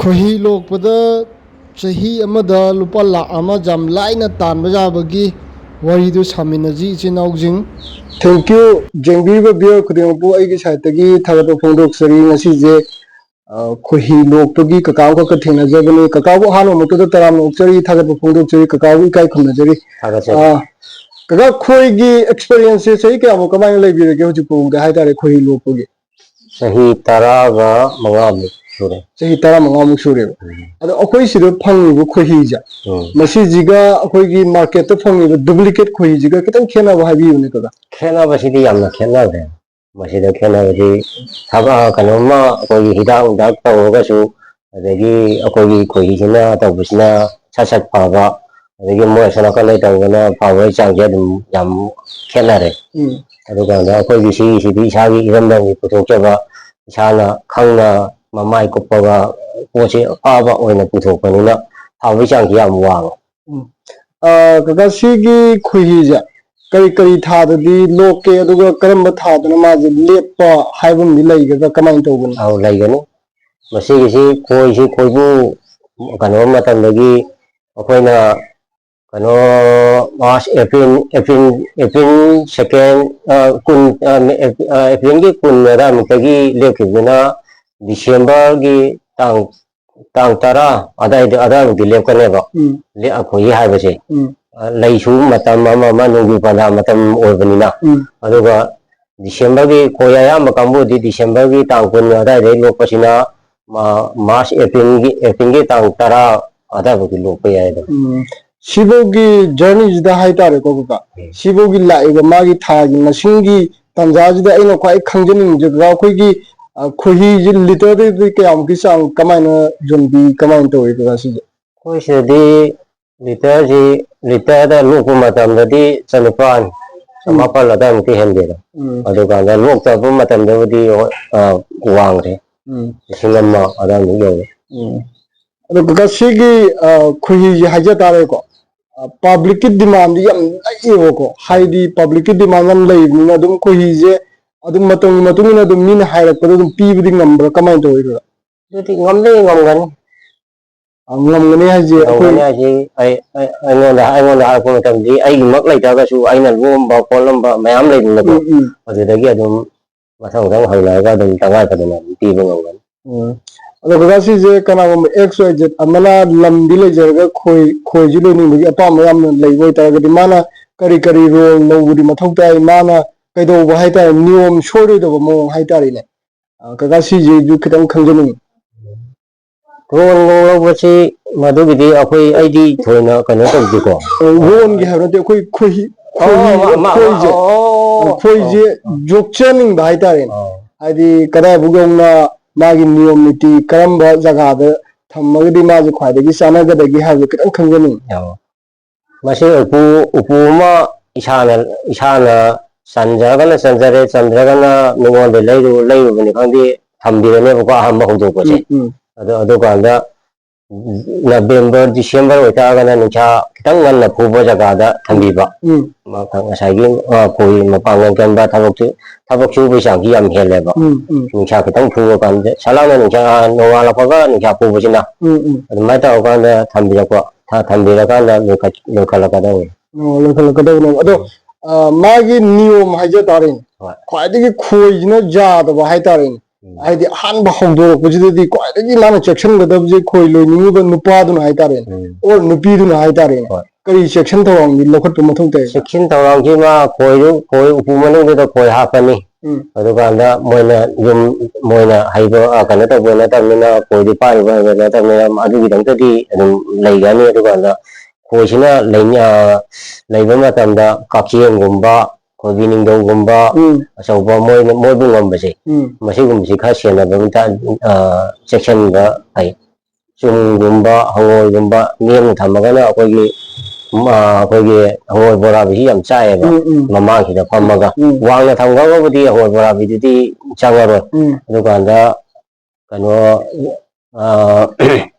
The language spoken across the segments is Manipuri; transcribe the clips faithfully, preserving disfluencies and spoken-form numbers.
ꯈꯣꯏꯍꯤ ꯂꯣꯛꯄꯗ ꯆꯍꯤ ꯑꯃꯗ ꯂꯨꯄꯥ ꯂꯥꯛ ꯑꯃ ꯌꯥꯝ ꯂꯥꯏꯅ ꯇꯥꯟꯕ ꯌꯥꯕꯒꯤ ꯋꯥꯔꯤꯗꯨ ꯁꯥꯃꯤꯟꯅꯁꯤ, ꯏꯆꯤꯟ ꯏꯅꯥꯎꯁꯤꯡ꯫ Thank you꯫ ꯌꯦꯡꯕꯤꯔꯤꯕ viewer ꯈꯨꯗꯤꯡꯃꯛꯄꯨ ꯑꯩꯒꯤ side ꯇꯒꯤ ꯊꯥꯒꯠꯄ ꯐꯣꯡꯗꯣꯛꯆꯔꯤ꯫ ꯉꯁꯤꯁꯦ, ꯑ, ꯈꯣꯏꯍꯤ ꯂꯣꯛꯄꯒꯤ ꯀꯀꯥ ꯑꯃꯈꯛꯀ ꯊꯦꯡꯅꯖꯕꯅꯤ꯫ ꯀꯀꯥꯕꯨ ꯑꯍꯥꯟꯕ ꯃꯛꯇꯗ ꯇꯔꯥꯝꯅ ꯑꯣꯛꯆꯔꯤ, ꯊꯥꯒꯠꯄ ꯐꯣꯡꯗꯣꯛꯆꯔꯤ, ꯀꯀꯥꯕꯨ ꯏꯀꯥꯏ ꯈꯨꯝꯅꯖꯔꯤ꯫ ꯊꯥꯒꯠꯆꯔꯤ꯫ ꯑ, ꯀꯀꯥ, ꯈꯣꯏꯒꯤ experience ꯁꯦ ꯆꯍꯤ ꯀꯌꯥꯃꯨꯛ ꯀꯃꯥꯏꯅ ꯂꯩꯕꯤꯔꯒꯦ ꯍꯧꯖꯤꯛ ꯐꯥꯎꯕꯗ ꯍꯥꯏꯇꯥꯔꯦ, ꯈꯣꯏꯍꯤ ꯂꯣꯛꯄꯒꯤ? ꯆꯍꯤ ꯇꯔꯥꯒ ꯃꯉꯥꯃꯨꯛ ꯁꯨꯔꯦ꯫ ꯆꯍꯤ ꯇꯔꯥ ꯃꯉꯥꯃꯨꯛ ꯁꯨꯔꯦꯕ꯫ ꯎꯝ꯫ ꯑꯗꯣ ꯑꯩꯈꯣꯏ ꯁꯤꯗ ꯐꯪꯉꯤꯕ ꯈꯣꯏꯍꯤꯁꯦ, ꯎꯝ꯫ ꯃꯁꯤꯁꯤꯒ ꯑꯩꯈꯣꯏꯒꯤ market ꯇ ꯐꯪꯉꯤꯕ duplicate ꯈꯣꯏꯍꯤꯁꯤꯒ ꯈꯤꯇꯪ ꯈꯦꯠꯅꯕ ꯍꯥꯏꯕꯤꯌꯨꯅꯦ, ꯀꯀꯥ꯫ ꯈꯦꯠꯅꯕꯁꯤꯗꯤ ꯌꯥꯝꯅ ꯈꯦꯠꯅꯈ꯭ꯔꯦ꯫ ꯃꯁꯤꯗ ꯈꯦꯠꯅꯕꯗꯤ ꯊꯕꯛ, ꯀꯩꯅꯣꯝꯃ ꯑꯩꯈꯣꯏꯒꯤ ꯍꯤꯗꯥꯛ ꯅꯨꯡꯗꯥꯛ ꯇꯧꯔꯒꯁꯨ, ꯑꯗꯒꯤ ꯑꯩꯈꯣꯏꯒꯤ ꯈꯣꯏꯍꯤꯁꯤꯅ ꯇꯧꯕꯁꯤꯅ ꯁꯠ ꯁꯠ ꯐꯕ, ꯑꯗꯒꯤ ꯃꯣꯏ ꯑꯁꯣꯝ ꯅꯥꯀꯟꯗ ꯇꯧꯕꯅ ꯐꯕꯒꯤ ꯆꯥꯡꯁꯦ ꯑꯗꯨꯝ ꯌꯥꯝ ꯈꯦꯠꯅꯔꯦ꯫ ꯎꯝ꯫ ꯑꯗꯨꯀꯥꯟꯗ ꯑꯩꯈꯣꯏꯒꯤ ꯁꯤꯒꯤꯁꯤꯗꯤ ꯏꯁꯥꯒꯤ ꯏꯔꯝꯗꯝꯒꯤ ꯄꯨꯊꯣꯛꯆꯕ, ꯏꯁꯥꯅ ꯈꯪꯅ ꯃꯃꯥꯏ ꯀꯨꯞꯄꯒ ꯄꯣꯠꯁꯦ ꯑꯐꯕ ꯑꯣꯏꯅ ꯄꯨꯊꯣꯛꯄꯅꯤꯅ ꯐꯕꯒꯤ ꯆꯥꯡꯁꯦ ꯌꯥꯝ ꯋꯥꯡꯉꯦ꯫ ꯎꯝ꯫ ꯑ, ꯀꯀꯥ, ꯁꯤꯒꯤ ꯈꯣꯏꯍꯤꯁꯦ ꯀꯔꯤ ꯀꯔꯤ ꯊꯥꯗꯗꯤ ꯂꯣꯛꯀꯦ, ꯑꯗꯨꯒ ꯀꯔꯝꯕ ꯊꯥꯗꯅ ꯃꯥꯁꯦ ꯂꯦꯞꯄ ꯍꯥꯏꯕ ꯑꯃꯗꯤ ꯂꯩꯒꯗ꯭ꯔꯥ, ꯀꯃꯥꯏꯅ ꯇꯧꯕꯅꯣ? ꯑꯧ, ꯂꯩꯒꯅꯤ꯫ ꯃꯁꯤꯒꯤꯁꯤ ꯈꯣꯏꯁꯤ ꯈꯣꯏꯕꯨ ꯀꯩꯅꯣ ꯃꯇꯝꯗꯒꯤ ꯑꯩꯈꯣꯏꯅ ꯀꯩꯅꯣ March, April, April, April second, ꯑ, ꯀꯨꯟ, ꯑ, April ꯒꯤ ꯀꯨꯟ ꯑꯗꯥꯏꯃꯨꯛꯇꯒꯤ ꯂꯦꯞꯈꯤꯕꯗꯨꯅ December ꯒꯤ ꯇꯥꯡ ꯇꯥꯡ ꯇꯔꯥ ꯑꯗꯥꯏꯗ, ꯑꯗꯥꯏꯃꯨꯛꯇꯤ ꯂꯦꯞꯀꯅꯦꯕ꯫ ꯎꯝ꯫ ꯂꯦ-, ꯑꯩꯈꯣꯏꯒꯤ ꯍꯥꯏꯕꯁꯦ, ꯎꯝ꯫ ꯑ, ꯂꯩꯁꯨ ꯃꯇꯝ ꯑꯃ, ꯑꯃ ꯅꯣꯡꯖꯨ ꯄꯟꯊꯥ ꯃꯇꯝ ꯑꯣꯏꯕꯅꯤꯅ꯫ ꯎꯝ꯫ ꯑꯗꯨꯒ December ꯒꯤ ꯈꯣꯏ ꯑꯌꯥꯝꯕ ꯀꯥꯡꯕꯨꯗꯤ December ꯒꯤ ꯇꯥꯡ ꯀꯨꯟ ꯑꯗꯥꯏꯗꯩ ꯂꯣꯛꯄꯁꯤꯅ ꯃꯥ-, March, April ꯒꯤ, April ꯒꯤ ꯇꯥꯡ ꯇꯔꯥ ꯑꯗꯥꯏꯐꯥꯎꯗꯤ ꯂꯣꯛꯄ ꯌꯥꯏ ꯑꯗꯨꯝ꯫ ꯎꯝ꯫ ꯁꯤꯐꯧꯒꯤ journey ꯁꯤꯗ ꯍꯥꯏꯇꯥꯔꯦꯀꯣ, ꯀꯀꯥ꯫ ꯎꯝ꯫ ꯁꯤꯐꯧꯒꯤ ꯂꯥꯛꯏꯕ ꯃꯥꯒꯤ ꯊꯥꯒꯤ ꯃꯁꯤꯡꯒꯤ ꯇꯥꯟꯖꯥꯁꯤꯗ ꯑꯩꯅ ꯈ꯭ꯋꯥꯏ ꯈꯪꯖꯅꯤꯡꯕꯁꯦ, ꯀꯀꯥ, ꯑꯩꯈꯣꯏꯒꯤ, ꯑ, ꯈꯣꯏꯍꯤꯁꯦ ꯂꯤꯇꯔꯗꯗꯤ ꯀꯌꯥꯃꯨꯛꯀꯤ ꯆꯥꯡ ꯀꯃꯥꯏꯅ ꯌꯣꯟꯕꯤ, ꯀꯃꯥꯏꯅ ꯇꯧꯋꯤ, ꯀꯀꯥ, ꯁꯤꯁꯦ? ꯑꯩꯈꯣꯏ ꯁꯤꯗꯗꯤ ꯂꯤꯇꯔꯁꯤ, ꯂꯤꯇꯔꯗ ꯂꯣꯛꯄ ꯃꯇꯝꯗꯗꯤ ꯆꯅꯤꯄꯥꯟ, ꯎꯝ꯫ ꯆꯃꯥꯄꯜ ꯑꯗꯥꯏꯃꯨꯛꯇꯤ ꯍꯦꯟꯗꯦꯗ꯫ ꯎꯝ꯫ ꯑꯗꯨꯀꯥꯟꯗ ꯂꯣꯛꯇꯕ ꯃꯇꯝꯗꯕꯨꯗꯤ, ꯑ, ꯋꯥꯡꯈ꯭ꯔꯦ꯫ ꯎꯝ꯫ ꯂꯤꯁꯤꯡ ꯑꯃ ꯑꯗꯥꯏꯃꯨꯛ ꯌꯧꯔꯦ꯫ ꯎꯝ꯫ ꯑꯗꯣ ꯀꯀꯥ, ꯁꯤꯒꯤ, ꯑ, ꯈꯣꯏꯍꯤꯁꯦ ꯍꯥꯏꯖ ꯇꯥꯔꯦꯀꯣ, ꯑ, public ꯀꯤ demand ꯗꯤ ꯌꯥꯝ ꯂꯩꯌꯦꯕꯀꯣ, ꯍꯥꯏꯗꯤ public ꯀꯤ demand ꯌꯥꯝ ꯂꯩꯕꯅꯤꯅ ꯑꯗꯨꯝ ꯈꯣꯏꯍꯤꯁꯦ ꯑꯗꯨꯝ ꯃꯇꯝꯒꯤ ꯃꯇꯨꯡ ꯏꯟꯅ ꯑꯗꯨꯝ ꯃꯤꯅ ꯍꯥꯏꯔꯛꯄꯗ ꯑꯗꯨꯝ ꯄꯤꯕꯗꯤ ꯉꯝꯕ꯭ꯔꯥ, ꯀꯃꯥꯏꯅ ꯇꯧꯋꯤ, ꯀꯀꯥ? ꯑꯗꯨꯗꯤ ꯉꯝꯗꯤ ꯉꯝꯒꯅꯤ꯫ ꯑ, ꯉꯝꯒꯅꯤ ꯍꯥꯏꯁꯦ ꯑꯩꯈꯣꯏ ꯉꯝꯒꯅꯤ ꯍꯥꯏꯁꯦ ꯑꯩ ꯑꯩ- ꯑꯩꯉꯣꯟꯗ ꯑꯩꯉꯣꯟꯗ ꯍꯥꯏꯔꯛꯄ ꯃꯇꯝꯗꯤ ꯑꯩꯒꯤꯃꯛ ꯂꯩꯇ꯭ꯔꯒꯁꯨ ꯑꯩꯅ ꯂꯣꯝꯕ ꯈꯣꯠꯂꯝꯕ ꯃꯌꯥꯝ ꯂꯩꯗꯅꯀꯣ꯫ ꯎꯝ, ꯎꯝ, ꯑꯗꯨꯗꯒꯤ ꯑꯗꯨꯝ ꯃꯊꯪ ꯃꯊꯪ ꯍꯪꯅꯔꯒ ꯑꯗꯨꯝ ꯇꯉꯥꯏ ꯐꯗꯅ ꯑꯗꯨꯝ ꯄꯤꯕ ꯉꯝꯒꯅꯤ꯫ ꯎꯝ꯫ ꯑꯗꯣ ꯀꯀꯥ, ꯁꯤꯁꯦ ꯀꯅꯥꯒꯨꯝꯕ ꯑꯦꯛꯁ ꯋꯥꯏ ꯖꯦꯠ ꯑꯃꯅ ꯂꯝꯗꯤ ꯂꯩꯖꯔꯒ ꯈꯣꯏ ꯈꯣꯏꯁꯤ ꯂꯣꯏꯅꯤꯡꯕꯒꯤ ꯑꯄꯥꯝꯕ ꯌꯥꯝꯅ ꯂꯩꯕ ꯑꯣꯏꯇꯥꯔꯒꯗꯤ ꯃꯥꯅ ꯀꯔꯤ ꯀꯔꯤ ꯔꯣꯜ ꯂꯧꯕꯗꯤ ꯃꯊꯧ ꯇꯥꯏ? ꯃꯥꯅ ꯀꯩꯗꯧꯕ ꯍꯥꯏꯇꯥꯔꯦ, ꯅꯤꯌꯣꯝ ꯁꯣꯏꯔꯣꯏꯗꯕ ꯃꯑꯣꯡ ꯍꯥꯏꯇꯥꯔꯦꯅꯦ꯫ ꯑ, ꯀꯀꯥ, ꯁꯤꯁꯤꯁꯨ ꯈꯤꯇꯪ ꯈꯪꯖꯅꯤꯡꯉꯤ꯫ ꯔꯣꯜ ꯂꯧꯕꯁꯤ ꯃꯗꯨꯒꯤꯗꯤ ꯑꯩꯈꯣꯏ ꯑꯩꯗꯤ ꯊꯣꯏꯅ ꯀꯩꯅꯣ ꯇꯧꯗꯦꯀꯣ꯫ ꯔꯣꯜꯒꯤ ꯍꯥꯏꯕ ꯅꯠꯇꯦ, ꯑꯩꯈꯣꯏ ꯈꯣꯏꯍꯤ ꯑꯣ, ꯑꯃ- ꯑꯃ- ꯈꯣꯏꯁꯦ ꯑꯣ, ꯈꯣꯏꯁꯦ ꯌꯣꯛꯆꯅꯤꯡꯕ ꯍꯥꯏꯇꯥꯔꯦꯅꯦ꯫ ꯑꯣ, ꯍꯥꯏꯗꯤ ꯀꯗꯥꯏꯕꯨ ꯌꯧꯅ ꯃꯥꯒꯤ ꯅꯤꯌꯣꯝ ꯅꯤꯇꯤ ꯀꯔꯝꯕ ꯖꯒꯥꯗ ꯊꯝꯃꯒꯗꯤ ꯃꯥꯁꯦ ꯈ꯭ꯋꯥꯏꯗꯒꯤ ꯆꯥꯟꯅꯒꯗꯒꯦ ꯍꯥꯏꯕꯗꯨ ꯈꯤꯇꯪ ꯈꯪꯖꯅꯤꯡꯉꯤ꯫ ꯑꯣ꯫ ꯃꯁꯤ ꯎꯄꯨ ꯎꯄꯨ ꯑꯃ ꯏꯁꯥꯅ ꯏꯁꯥꯅ ꯆꯟꯖꯔꯒꯅ ꯆꯟꯖꯔꯦ, ꯆꯟꯗ꯭ꯔꯒꯅ ꯃꯤꯉꯣꯟꯗ ꯂꯩꯔꯨ ꯂꯩꯔꯨꯕꯅꯤ ꯈꯪꯗꯦ, ꯊꯝꯕꯤꯔꯅꯦꯕꯀꯣ ꯑꯍꯥꯟꯕ ꯍꯧꯗꯣꯛꯄꯁꯦ꯫ ꯎꯝ, ꯎꯝ, ꯑꯗꯣ ꯑꯗꯨꯀꯥꯟꯗ ꯅꯕꯦꯝꯕꯔ ꯗꯤꯁꯦꯝꯕꯔ ꯑꯣꯏꯇꯥꯔꯒꯅ ꯅꯨꯡꯁꯥ ꯈꯤꯇꯪ ꯉꯟꯅ ꯐꯨꯕ ꯖꯒꯥꯗ ꯊꯝꯕꯤꯕ꯫ ꯎꯝ, ꯉꯁꯥꯏꯒꯤ ꯑꯩꯈꯣꯏ ꯃꯄꯥꯡꯒꯜ ꯀꯟꯕ ꯊꯕꯛꯁꯨ ꯊꯕꯛ ꯁꯨꯕꯒꯤ ꯆꯥꯡꯁꯤ ꯌꯥꯝ ꯍꯦꯜꯂꯦꯕ꯫ ꯎꯝ, ꯎꯝ, ꯅꯨꯡꯁꯥ ꯈꯤꯇꯪ ꯐꯨꯕ ꯀꯥꯟꯗ ꯁꯂꯥꯡꯅ ꯅꯨꯡꯁꯥ ꯅꯣꯡꯉꯥꯜꯂꯛꯄꯒ ꯅꯨꯡꯁꯥ ꯐꯨꯕꯁꯤꯅ ꯎꯝ, ꯎꯝ꯫ ꯑꯗꯨꯃꯥꯏꯅ ꯇꯧꯔꯀꯥꯟꯗ ꯊꯝꯕꯤꯔꯛꯄ ꯊ- ꯊꯝꯕꯤꯔꯀꯥꯟꯗ ꯂꯣꯏꯈꯠ- ꯂꯣꯏꯈꯠꯂꯛꯀꯗꯧꯕꯅꯤ꯫ ꯑꯣ, ꯂꯣꯏꯈꯠꯂꯛꯀꯗꯧꯕꯅꯦꯕ꯫ ꯑꯗꯣ, ꯑ, ꯃꯥꯒꯤ ꯅꯤꯌꯣꯝ ꯍꯥꯏꯖ ꯇꯥꯔꯦꯅꯦ, ꯍꯣꯏ꯫ ꯈ꯭ꯋꯥꯏꯗꯒꯤ ꯈꯣꯏꯁꯤꯅ ꯌꯥꯗꯕ ꯍꯥꯏꯇꯥꯔꯦꯅꯦ꯫ ꯎꯝ꯫ ꯍꯥꯏꯗꯤ ꯑꯍꯥꯟꯕ ꯍꯧꯗꯣꯔꯛꯄꯁꯤꯗꯗꯤ ꯈ꯭ꯋꯥꯏꯗꯒꯤ ꯃꯥꯅ ꯆꯦꯛꯁꯤꯟꯒꯗꯕꯁꯦ ꯈꯣꯏ ꯂꯣꯏꯅꯤꯡꯉꯤꯕ ꯅꯨꯄꯥꯗꯨꯅ ꯍꯥꯏꯇꯥꯔꯦꯅꯦ, ꯎꯝ꯫ ꯑꯣꯔ ꯅꯨꯄꯤꯗꯨꯅ ꯍꯥꯏꯇꯥꯔꯦꯅꯦ꯫ ꯍꯣꯏ꯫ ꯀꯔꯤ ꯆꯦꯛꯁꯤꯟ ꯊꯧꯔꯥꯡꯗꯤ ꯂꯧꯈꯠꯄ ꯃꯊꯧ ꯇꯥꯏ? ꯆꯦꯛꯁꯤꯟ ꯊꯧꯔꯥꯡꯁꯤꯃ ꯈꯣꯏꯗꯨ ꯈꯣꯏ ꯎꯄꯨ ꯃꯅꯨꯡꯗꯨꯗ ꯈꯣꯏ ꯍꯥꯞꯄꯅꯤ꯫ ꯎꯝ꯫ ꯑꯗꯨꯀꯥꯟꯗ ꯃꯣꯏꯅ ꯌꯨꯝ ꯃꯣꯏꯅ ꯍꯩꯕ ꯑ, ꯀꯩꯅꯣ ꯇꯧꯕ ꯅꯠꯇꯕꯅꯤꯅ, ꯈꯣꯏꯗꯤ ꯄꯥꯏꯔꯤꯕ ꯍꯩꯕ ꯅꯠꯇꯕꯅꯤꯅ ꯑꯗꯨꯒꯤꯗꯃꯛꯇꯗꯤ ꯑꯗꯨꯝ ꯂꯩꯒꯅꯤ꯫ ꯑꯗꯨꯀꯥꯟꯗ ꯈꯣꯏꯁꯤꯅ ꯂꯩ- ꯑ, ꯂꯩꯕ ꯃꯇꯝꯗ ꯀꯛꯆꯦꯡꯒꯨꯝꯕ, ꯈꯣꯏꯕꯤ ꯅꯤꯡꯊꯧꯒꯨꯝꯕ, ꯎꯝ꯫ ꯑꯆꯧꯕ ꯃꯣꯏꯅ ꯃꯣꯏꯕꯨ ꯉꯝꯕꯁꯦ, ꯎꯝ꯫ ꯃꯁꯤꯒꯨꯝꯕꯁꯤ ꯈꯔ ꯁꯦꯟꯅꯕ ꯑꯃ ꯇ- ꯑ, ꯆꯦꯛꯁꯤꯟꯕ ꯐꯩ꯫ ꯆꯨꯝꯒꯨꯝꯕ, ꯍꯪꯉꯣꯏꯒꯨꯝꯕ ꯅꯦꯝꯅ ꯊꯝꯃꯒꯅ ꯑꯩꯈꯣꯏꯒꯤ ꯎꯝ, ꯑ, ꯑꯩꯈꯣꯏꯒꯤ ꯍꯪꯉꯣꯏ ꯕꯣꯔꯥꯕꯤꯁꯤ ꯌꯥꯝ ꯆꯥꯏꯌꯦꯕ꯫ ꯎꯝ, ꯎꯝ꯫ ꯃꯃꯥꯡꯁꯤꯗ ꯐꯝꯃꯒ ꯎꯝ꯫ ꯋꯥꯡꯅ ꯊꯝꯈ꯭ꯔꯒꯕꯨꯗꯤ ꯍꯪꯉꯣꯏ ꯕꯣꯔꯥꯕꯤꯗꯨꯗꯤ ꯆꯪꯉꯔꯣꯏ꯫ ꯎꯝ꯫ ꯑꯗꯨꯀꯥꯟꯗ ꯀꯩꯅꯣ ꯑ,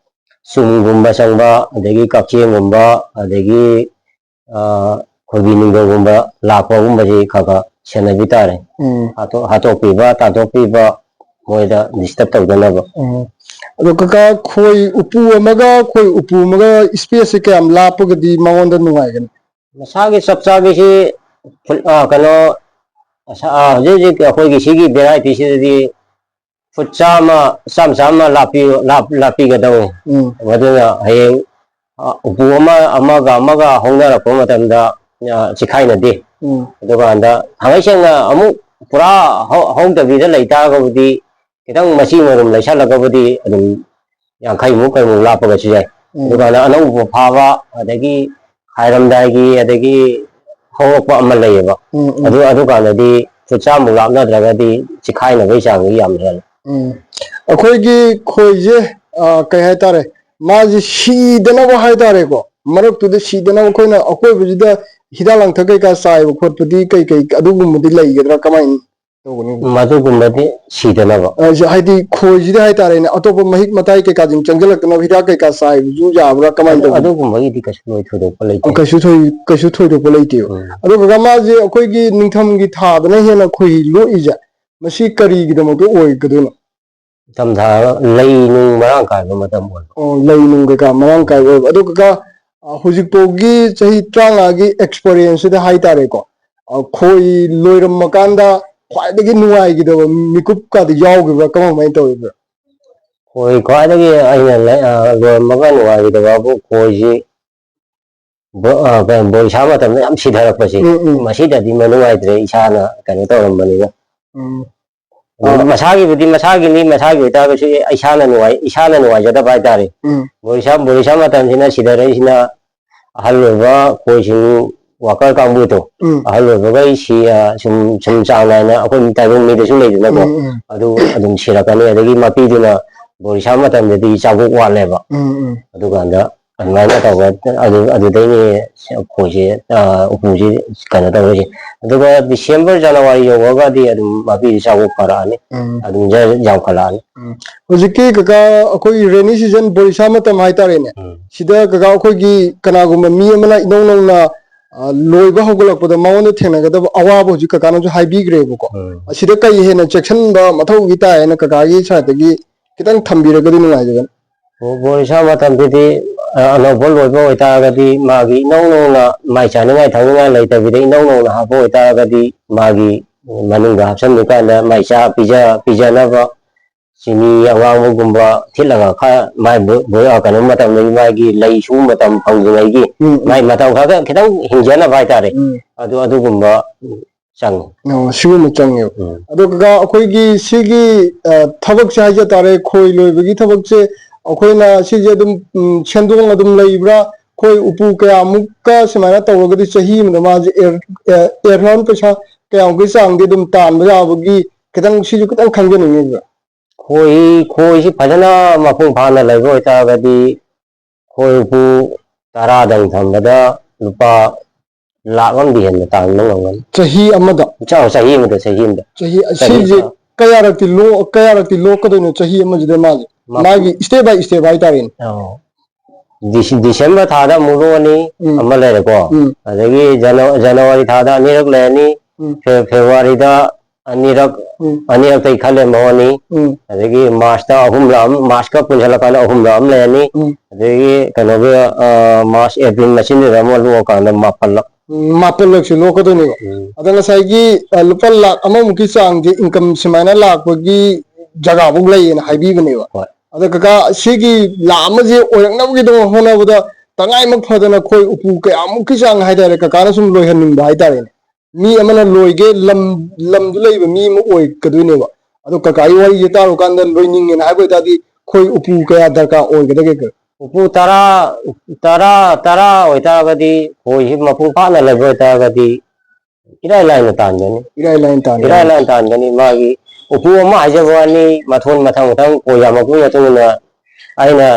ꯆꯨꯝꯒꯨꯝꯕ ꯆꯪꯕ, ꯑꯗꯒꯤ ꯀꯛꯆꯦꯡꯒꯨꯝꯕ, ꯑꯗꯒꯤ ꯑ, ꯈꯣꯏꯕꯤ ꯅꯤꯡꯊꯧꯒꯨꯝꯕ ꯂꯥꯛꯄꯒꯨꯝꯕꯁꯤ ꯈꯔ ꯈꯔ ꯁꯦꯟꯅꯕꯤ ꯇꯥꯔꯦ꯫ ꯎꯝ꯫ ꯍꯥꯠꯇꯣꯛ- ꯍꯥꯠꯇꯣꯛꯄꯤꯕ, ꯇꯥꯟꯊꯣꯛꯄꯤꯕ, ꯃꯣꯏꯗ ꯗꯤꯁꯇꯔꯕ ꯇꯧꯗꯅꯕ꯫ ꯎꯝ꯫ ꯑꯗꯣ ꯀꯀꯥ, ꯈꯣꯏ ꯎꯄꯨ ꯑꯃꯒ ꯈꯣꯏ ꯎꯄꯨ ꯑꯃꯒ space ꯁꯦ ꯀꯌꯥꯝ ꯂꯥꯞꯄꯒꯗꯤ ꯃꯉꯣꯟꯗ ꯅꯨꯡꯉꯥꯏꯒꯅꯤ? ꯃꯁꯥꯒꯤ ꯆꯞ ꯆꯥꯕꯤꯁꯤ ꯐꯨꯠ, ꯑ, ꯀꯩꯅꯣ, ꯑꯁ, ꯑ, ꯍꯧꯖꯤꯛ ꯍꯧꯖꯤꯛ ꯑꯩꯈꯣꯏꯒꯤ ꯁꯤꯒꯤ variety ꯁꯤꯗꯗꯤ ꯐꯨꯠ ꯆꯥꯝꯃ, ꯆꯥꯝꯃ, ꯆꯥꯝꯃ ꯂꯥꯞꯄꯤ-, ꯂꯥꯞ-, ꯂꯥꯞꯄꯤꯒꯗꯧꯅꯤ꯫ ꯎꯝ꯫ ꯃꯗꯨꯅ ꯍꯌꯦꯡ, ꯑ, ꯎꯄꯨ ꯑꯃ, ꯑꯃꯒ ꯑꯃꯒ ꯍꯧꯅꯔꯛꯄ ꯃꯇꯝꯗ, ꯑ, ꯆꯤꯈꯥꯏꯅꯗꯦ꯫ ꯎꯝ꯫ ꯑꯗꯨꯀꯥꯟꯗ ꯊꯥꯡꯒꯩ ꯁꯦꯡꯅ ꯑꯃꯨꯛ ꯄꯨꯔꯥ ꯍꯧ-, ꯍꯧꯗꯕꯤꯗ ꯂꯩ ꯇꯥꯔꯒꯕꯨꯗꯤ, ꯈꯤꯇꯪ ꯃꯆꯤ ꯃꯔꯨꯝ ꯂꯩꯁꯜꯂꯒꯕꯨꯗꯤ ꯑꯗꯨꯝ ꯌꯥꯡꯈꯩꯃꯨꯛ ꯀꯩꯃꯨꯛ ꯂꯥꯞꯄꯒꯁꯨ ꯌꯥꯏ꯫ ꯎꯝ꯫ ꯑꯗꯨꯀꯥꯟꯗ ꯑꯅꯧꯕ ꯐꯥꯕ, ꯑꯗꯒꯤ ꯈꯥꯏꯔꯝꯗꯥꯏꯒꯤ, ꯑꯗꯒꯤ ꯍꯧꯔꯛꯄ ꯑꯃ ꯂꯩꯌꯦꯕ꯫ ꯎꯝ, ꯎꯝ꯫ ꯑꯗꯨ, ꯑꯗꯨꯀꯥꯟꯗꯗꯤ ꯐꯨꯠ ꯆꯥꯝꯃꯨꯛ ꯂꯥꯞꯅꯗ꯭ꯔꯒꯗꯤ ꯆꯤꯈꯥꯏꯅꯕꯒꯤ ꯆꯥꯡꯗꯤ ꯌꯥꯝ ꯍꯦꯜꯂꯦ꯫ ꯎꯝ꯫ ꯑꯩꯈꯣꯏꯒꯤ ꯈꯣꯏꯁꯦ, ꯑ, ꯀꯩ ꯍꯥꯏꯇꯥꯔꯦ, ꯃꯥꯁꯦ ꯁꯤꯗꯅꯕ ꯍꯥꯏꯇꯥꯔꯦꯀꯣ, ꯃꯔꯛꯇꯨꯗ ꯁꯤꯗꯅꯕ ꯑꯩꯈꯣꯏꯅ ꯑꯀꯣꯏꯕꯁꯤꯗ ꯍꯤꯗꯥꯛ ꯂꯥꯡꯊꯛ ꯀꯩꯀꯥ ꯆꯥꯏꯕ ꯈꯣꯠꯄꯗꯤ ꯀꯩ ꯀꯩ ꯑꯗꯨꯒꯨꯝꯕꯗꯤ ꯂꯩꯒꯗ꯭ꯔꯥ, ꯀꯃꯥꯏꯅ ꯇꯧꯒꯅꯤ? ꯃꯗꯨꯒꯨꯝꯕꯗꯤ ꯁꯤꯗꯅꯕ꯫ ꯑ, ꯁꯤ-, ꯍꯥꯏꯗꯤ ꯈꯣꯏꯁꯤꯗꯤ ꯍꯥꯏꯇꯥꯔꯦꯅꯦ, ꯑꯇꯣꯞꯄ ꯃꯍꯤꯛ ꯃꯇꯥꯏ ꯀꯩꯀꯥꯁꯤꯡ ꯆꯪꯁꯤꯜꯂꯛꯇꯅꯕ ꯍꯤꯗꯥꯛ ꯀꯩꯀꯥ ꯆꯥꯏꯕꯁꯨ ꯌꯥꯕ꯭ꯔꯥ, ꯀꯃꯥꯏꯅ ꯑꯗꯨ-, ꯇꯧꯒꯅꯤ? ꯑꯗꯨꯒꯨꯝꯕꯒꯤꯗꯤ ꯀꯩꯁꯨ ꯂꯣꯏ ꯊꯣꯏꯗꯣꯛꯄ ꯂꯩꯇꯦ꯫ ꯑ, ꯀꯩꯁꯨ ꯊꯣꯏ-, ꯀꯩꯁꯨ ꯊꯣꯏꯗꯣꯛꯄ ꯂꯩꯇꯦꯕ꯫ ꯎꯝ꯫ ꯑꯗꯣ ꯀꯀꯥ, ꯃꯥꯁꯦ ꯑꯩꯈꯣꯏꯒꯤ ꯅꯤꯡꯊꯝꯒꯤ ꯊꯥꯗꯅ ꯍꯦꯟꯅ ꯈꯣꯏꯍꯤ ꯂꯣꯛꯏꯁꯦ, ꯃꯁꯤ ꯀꯔꯤꯒꯤꯗꯃꯛꯇ ꯑꯣꯏꯒꯗꯣꯏꯅꯣ? ꯅꯤꯡꯊꯝꯊꯥ ꯂꯩ ꯅꯨꯡ ꯃꯔꯥꯡ ꯀꯥꯏꯕ ꯃꯇꯝ ꯑꯣꯏꯕ꯫ ꯑꯣ, ꯂꯩ ꯅꯨꯡ ꯀꯩꯀꯥ ꯃꯔꯥꯡ ꯀꯥꯏꯕ ꯑꯣꯏꯕ꯫ ꯑꯗꯣ ꯀꯀꯥ, ꯑ, ꯍꯧꯖꯤꯛꯐꯥꯎꯒꯤ ꯆꯍꯤ ꯇꯔꯥꯃꯉꯥꯒꯤ experience ꯁꯤꯗ ꯍꯥꯏꯇꯥꯔꯦꯀꯣ, ꯑ, ꯈꯣꯏ ꯂꯣꯏꯔꯝꯃꯀꯥꯟꯗ ꯈ꯭ꯋꯥꯏꯗꯒꯤ ꯅꯨꯡꯉꯥꯏꯈꯤꯗꯕ ꯃꯤꯀꯨꯞꯀꯗꯤ ꯌꯥꯎꯈꯤꯕ꯭ꯔꯥ, ꯀꯃꯥꯏ ꯀꯃꯥꯏꯅ ꯇꯧꯈꯤꯕ꯭ꯔꯥ? ꯈꯣꯏ ꯈ꯭ꯋꯥꯏꯗꯒꯤ ꯑꯩꯅ ꯂꯩ-, ꯑ, ꯂꯣꯏꯔꯝꯃꯒ ꯅꯨꯡꯉꯥꯏꯈꯤꯗꯕꯕꯨ ꯈꯣꯏꯁꯤ ꯕꯣ-, ꯑ, ꯀꯩꯅꯣ, ꯕꯣꯔꯤꯁꯥ ꯃꯇꯝꯗ ꯌꯥꯝ ꯁꯤꯊꯔꯛꯄꯁꯦ, ꯎꯝ, ꯎꯝ꯫ ꯃꯁꯤꯗꯗꯤ ꯃꯅꯨꯡꯉꯥꯏꯇ꯭ꯔꯦ, ꯏꯁꯥꯅ ꯀꯩꯅꯣ ꯇꯧꯔꯝꯕꯅꯤꯅ꯫ ꯎꯝ꯫ ꯑꯗꯨꯝ ꯑ꯫ ꯃꯁꯥꯒꯤꯕꯨꯗꯤ ꯃꯁꯥꯒꯤꯅꯤ, ꯃꯁꯥꯒꯤ ꯑꯣꯏꯇꯥꯔꯒꯁꯨ ꯑꯩ ꯏꯁꯥꯅ ꯅꯨꯡꯉꯥꯏ-, ꯏꯁꯥꯅ ꯅꯨꯡꯉꯥꯏꯖꯗꯕ ꯍꯥꯏꯇꯥꯔꯦ꯫ ꯎꯝ꯫ ꯕꯣꯔꯤꯁꯥ, ꯕꯣꯔꯤꯁꯥ ꯃꯇꯝꯁꯤꯅ ꯁꯤꯊꯔꯛꯏꯁꯤꯅ ꯑꯍꯜ ꯑꯣꯏꯕ ꯈꯣꯏꯁꯤꯡ worker ꯀꯥꯡꯕꯨꯗꯣ, ꯎꯝ꯫ ꯑꯍꯜ ꯑꯣꯏꯕꯈꯩ ꯁꯤ, ꯑ, ꯁꯨꯝ, ꯁꯨꯝ ꯆꯥꯡ ꯅꯥꯏꯅ ꯑꯩꯈꯣꯏ ꯇꯥꯏꯕꯪ ꯃꯤꯗꯁꯨ ꯂꯩꯗꯅꯀꯣ, ꯎꯝ, ꯎꯝ꯫ ꯑꯗꯨ ꯑꯗꯨꯝ ꯁꯤꯔꯛꯀꯅꯤ꯫ ꯑꯗꯒꯤ ꯃꯄꯤꯗꯨꯅ ꯕꯣꯔꯤꯁꯥ ꯃꯇꯝꯗꯗꯤ ꯆꯥꯕꯣꯛ ꯋꯥꯠꯂꯦꯕ꯫ ꯎꯝ, ꯎꯝ꯫ ꯑꯗꯨꯀꯥꯟꯗ ꯑꯗꯨꯃꯥꯏꯅ ꯇꯧꯕ, ꯑꯗꯨ, ꯑꯗꯨꯗꯩꯅꯦ ꯑꯩꯈꯣꯏꯁꯦ, ꯑ, ꯎꯄꯨꯁꯦ ꯀꯩꯅꯣ ꯇꯧꯔꯤꯁꯦ꯫ ꯑꯗꯨꯒ December, January ꯌꯧꯔꯒꯗꯤ ꯑꯗꯨꯝ ꯃꯄꯤꯁꯦ ꯆꯥꯕꯣꯛ ꯐꯔꯛꯑꯅꯤ꯫ ꯎꯝ꯫ ꯑꯗꯨꯝ ꯖꯔ ꯌꯥꯝꯈꯠꯂꯛꯑꯅꯤ꯫ ꯎꯝ꯫ ꯍꯧꯖꯤꯛꯀꯤ ꯀꯀꯥ, ꯑꯩꯈꯣꯏꯒꯤ rainy season, ꯕꯣꯔꯤꯁꯥ ꯃꯇꯝ ꯍꯥꯏꯇꯥꯔꯦꯅꯦ꯫ ꯎꯝ꯫ ꯁꯤꯗ ꯀꯀꯥ, ꯑꯩꯈꯣꯏꯒꯤ ꯀꯅꯥꯒꯨꯝꯕ ꯃꯤ ꯑꯃꯅ ꯏꯅꯧ ꯅꯧꯅ, ꯑ, ꯂꯣꯏꯕ ꯍꯧꯒꯠꯂꯛꯄꯗ ꯃꯉꯣꯟꯗ ꯊꯦꯡꯅꯒꯗꯕ ꯑꯋꯥꯕ ꯍꯧꯖꯤꯛ ꯀꯀꯥꯅꯁꯨ ꯍꯥꯏꯕꯤꯈ꯭ꯔꯦꯕꯀꯣ꯫ ꯎꯝ꯫ ꯑꯁꯤꯗ ꯀꯩ ꯍꯦꯟꯅ ꯆꯦꯛꯁꯤꯟꯕ ꯃꯊꯧ ꯇꯥꯏ ꯍꯥꯏꯅ ꯀꯀꯥꯒꯤ side ꯇꯒꯤ ꯈꯤꯇꯪ ꯊꯝꯕꯤꯔꯒꯗꯤ ꯅꯨꯡꯉꯥꯏꯖꯒꯅꯤ꯫ ꯕꯣꯔꯤꯁꯥ ꯃꯇꯝꯗꯗꯤ ꯑ, ꯑꯅꯧꯕ ꯂꯣꯏꯕ ꯑꯣꯏꯇꯥꯔꯒꯗꯤ ꯃꯥꯒꯤ ꯏꯅꯧ ꯅꯧꯅ ꯃꯥꯏ ꯆꯥꯅꯤꯡꯉꯥꯏ ꯊꯛꯅꯤꯡꯉꯥꯏ ꯂꯩꯇꯕꯤꯗ ꯏꯅꯧ ꯅꯧꯅ ꯍꯥꯞꯄ ꯑꯣꯏꯇꯥꯔꯒꯗꯤ ꯃꯥꯒꯤ ꯃꯅꯨꯡꯗ ꯍꯥꯞꯆꯤꯟꯕ ꯀꯥꯟꯗ ꯃꯥꯏ ꯆꯥ ꯄꯤꯖ ꯄꯤꯖꯅꯕ ꯆꯤꯅꯤ ꯑꯉꯥꯡꯕꯒꯨꯝꯕ ꯊꯤꯠꯂꯒ ꯈꯔ ꯃꯥꯏ ꯕꯣ- ꯕꯣ- ꯀꯩꯅꯣ ꯃꯇꯝꯗꯒꯤ ꯃꯥꯒꯤ ꯂꯩ ꯁꯨꯕ ꯃꯇꯝ ꯐꯪꯗ꯭ꯔꯤꯉꯩꯒꯤ ꯎꯝ, ꯎꯝ. ꯃꯥꯏ ꯃꯇꯝ ꯈꯔ ꯈꯤꯇꯪ ꯍꯤꯡꯖꯅꯕ ꯍꯥꯏꯇꯥꯔꯦ꯫ ꯎꯝ. ꯑꯗꯨ ꯑꯗꯨꯒꯨꯝꯕ ꯆꯪꯉꯤ꯫ ꯑꯣ, ꯁꯤꯒꯨꯝꯕ ꯆꯪꯉꯦꯕ꯫ ꯎꯝ. ꯑꯗꯣ ꯀꯀꯥ, ꯑꯩꯈꯣꯏꯒꯤ ꯁꯤꯒꯤ ꯑ, ꯊꯕꯛꯁꯦ ꯍꯥꯏꯖ ꯇꯥꯔꯦ, ꯈꯣꯏ ꯂꯣꯏꯕꯒꯤ ꯊꯕꯛꯁꯦ ꯑꯩꯈꯣꯏꯅ ꯁꯤꯁꯦ ꯑꯗꯨꯝ ꯎꯝ, ꯁꯦꯟꯗꯣꯡ ꯑꯗꯨꯝ ꯂꯩꯕ꯭ꯔꯥ? ꯈꯣꯏ ꯎꯄꯨ ꯀꯌꯥꯃꯨꯛꯀ ꯁꯨꯃꯥꯏꯅ ꯇꯧꯔꯒꯗꯤ ꯆꯍꯤ ꯑꯃꯗ ꯃꯥꯁꯦ ꯑꯦ- ꯑꯦ- ꯑꯦꯔꯥꯎꯟ ꯄꯩꯁꯥ ꯀꯌꯥꯃꯨꯛꯀꯤ ꯆꯥꯡꯗꯤ ꯑꯗꯨꯝ ꯇꯥꯟꯕ ꯌꯥꯕꯒꯤ ꯈꯤꯇꯪ ꯁꯤꯁꯨ ꯈꯤꯇꯪ ꯈꯪꯖꯅꯤꯡꯉꯤꯕ꯫ ꯈꯣꯏ ꯈꯣꯏꯁꯤ ꯐꯖꯅ ꯃꯄꯨꯡ ꯐꯥꯅ ꯂꯩꯕ ꯑꯣꯏꯇꯥꯔꯒꯗꯤ ꯈꯣꯏ ꯎꯄꯨ ꯇꯔꯥꯗꯪ ꯊꯝꯕꯗ ꯂꯨꯄꯥ ꯂꯥꯛ ꯑꯃꯗꯤ ꯍꯦꯟꯅ ꯇꯥꯟꯕ ꯉꯝꯒꯅꯤ꯫ ꯆꯍꯤ ꯑꯃꯗ ꯆꯥꯎ ꯆꯍꯤ ꯑꯃꯗ ꯆꯍꯤ ꯑꯃꯗ ꯆꯍꯤ ꯆꯍꯤ ꯁꯤꯁꯦ ꯑꯃ꯫ ꯀꯌꯥꯔꯛꯇꯤ ꯂꯣ ꯀꯌꯥꯔꯛꯇꯤ ꯂꯣꯛꯀꯗꯣꯏꯅꯣ ꯆꯍꯤ ꯑꯃꯁꯤꯗ ꯃꯥꯁꯦ? ꯃ- ꯃꯥꯒꯤ ꯁ꯭ꯇꯦꯞ ꯕꯥꯏ ꯁ꯭ꯇꯦꯞ ꯍꯥꯏꯇꯥꯔꯦꯅꯦ꯫ ꯑꯣ꯫ ꯗꯤꯁ- ꯗꯤꯁꯦꯝꯕꯔ ꯊꯥꯗ ꯑꯃꯨꯛ ꯂꯣꯛꯑꯅꯤ, ꯎꯝ. ꯑꯃ ꯂꯩꯔꯦꯀꯣ꯫ ꯎꯝ. ꯑꯗꯒꯤ ꯖꯅ- ꯖꯅꯋꯥꯔꯤ ꯊꯥꯗ ꯑꯅꯤꯔꯛ ꯂꯩꯔꯅꯤ, ꯎꯝ. ꯐꯦ- ꯐꯦꯕ꯭ꯔꯨꯋꯥꯔꯤꯗ ꯑꯅꯤꯔꯛ ꯎꯝ. ꯑꯅꯤꯔꯛꯇꯩ ꯈꯔ ꯂꯦꯝꯃꯛꯑꯅꯤ, ꯎꯝ. ꯑꯗꯒꯤ ꯃꯥꯔꯁꯇ ꯑꯍꯨꯝꯂꯛ ꯑꯃ, ꯃꯥꯔꯁꯀ ꯄꯨꯟꯁꯤꯜꯂꯀꯥꯟꯗ ꯑꯍꯨꯝꯂꯛ ꯑꯃ ꯂꯩꯔꯅꯤ, ꯎꯝ. ꯑꯗꯒꯤ ꯀꯩꯅꯣꯒꯤ ꯑ, ꯃꯥꯔꯁ ꯑꯦꯄ꯭ꯔꯤꯜ ꯃꯆꯤꯟꯗꯨꯗ ꯑꯃ ꯂꯣꯛꯑꯀꯥꯟꯗ ꯃꯥꯄꯜꯂꯛ꯫ ꯎꯝ, ꯃꯥꯄꯜꯂꯛꯁꯦ ꯂꯣꯛꯀꯗꯣꯏꯅꯦꯕ꯫ ꯎꯝ. ꯑꯗ ꯉꯁꯥꯏꯒꯤ ꯑ, ꯂꯨꯄꯥ ꯂꯥꯛ ꯑꯃꯃꯨꯛꯀꯤ ꯆꯥꯡꯁꯦ ꯏꯟꯀꯝ ꯁꯨꯃꯥꯏꯅ ꯂꯥꯛꯄꯒꯤ ꯖꯒꯥꯐꯧ ꯂꯩꯌꯦꯅ ꯍꯥꯏꯕꯤꯕꯅꯦꯕ꯫ ꯍꯣꯏ. ꯑꯗ ꯀꯀꯥ, ꯁꯤꯒꯤ ꯂꯥꯛ ꯑꯃꯁꯦ ꯑꯣꯏꯔꯛꯅꯕꯒꯤꯗꯃꯛ ꯍꯣꯠꯅꯕꯗ ꯇꯉꯥꯏꯃꯛ ꯐꯗꯅ ꯈꯣꯏ ꯎꯄꯨ ꯀꯌꯥꯃꯨꯛꯀꯤ ꯆꯥꯡ ꯍꯥꯏꯇꯥꯔꯦ, ꯀꯀꯥꯅ ꯁꯨꯝ ꯂꯣꯏꯍꯟꯅꯤꯡꯕ ꯍꯥꯏꯇꯥꯔꯦꯅꯦ꯫ ꯃꯤ ꯑꯃꯅ ꯂꯣꯏꯒꯦ ꯂꯝ ꯂꯝꯗꯨ ꯂꯩꯕ ꯃꯤ ꯑꯃ ꯑꯣꯏꯒꯗꯣꯏꯅꯦꯕ꯫ ꯑꯗꯣ ꯀꯀꯥꯒꯤ ꯋꯥꯔꯤꯁꯦ ꯇꯥꯔꯨꯀꯥꯟꯗ ꯂꯣꯏꯅꯤꯡꯉꯦꯅ ꯍꯥꯏꯕ ꯑꯣꯏꯇꯥꯔꯗꯤ ꯈꯣꯏ ꯎꯄꯨ ꯀꯌꯥ ꯗꯔꯀꯥꯔ ꯑꯣꯏꯒꯗꯒꯦ? ꯎꯄꯨ ꯇꯔꯥ ꯇꯔꯥ ꯇꯔꯥ ꯑꯣꯏꯇꯥꯔꯒꯗꯤ ꯈꯣꯏꯁꯤ ꯃꯄꯨꯡ ꯐꯥꯅ ꯂꯩꯕ ꯑꯣꯏꯇꯥꯔꯒꯗꯤ ꯏꯔꯥꯏ ꯂꯥꯏꯅ ꯇꯥꯟꯒꯅꯤ꯫ ꯏꯔꯥꯏ ꯂꯥꯏꯅ ꯇꯥꯟꯒꯅꯤ꯫ ꯏꯔꯥꯏ ꯂꯥꯏꯅ ꯇꯥꯟꯒꯅꯤ꯫ ꯃꯥꯒꯤ ꯎꯄꯨ ꯑꯃ ꯍꯥꯏꯖꯕ ꯋꯥꯅꯤ, ꯃꯊꯣꯟ ꯃꯊꯪ ꯃꯊꯪ ꯀꯣꯏ ꯌꯥꯝꯃꯛꯄꯒꯤ ꯃꯇꯨꯡ ꯏꯟꯅ ꯑꯩꯅ